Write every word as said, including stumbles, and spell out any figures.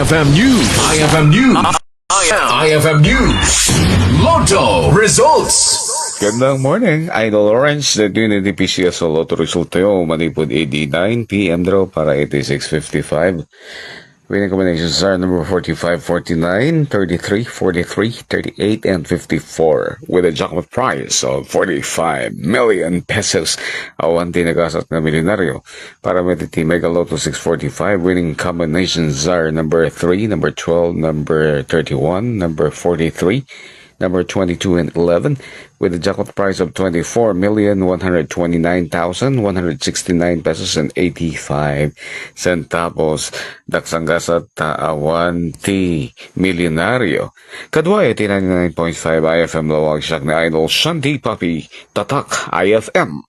F M News. I F M News. I F M News. Lotto results. Good morning, Idol Orange. The P C S Lotto resultayo manipud eight nine P M draw para eighty-six fifty-five. Winning combinations are number forty-five, forty-nine, thirty-three, forty-three, thirty-eight, and fifty-four, with a jackpot prize of forty-five million pesos. Awan ti nagasat nga milyonaryo. Para met iti Mega Lotto six forty-five, winning combinations are number three, number twelve, number thirty-one, number forty-three, number twenty-two, and eleven, with a jackpot price of twenty-four million one hundred twenty-nine thousand one hundred sixty-nine pesos and eighty-five centavos. Daksang gasat ta awan ti milyonaryo. Kadua iti ninety-nine point five I F M Lawag, siak ni Idol Shanti Papi, Tatak I F M.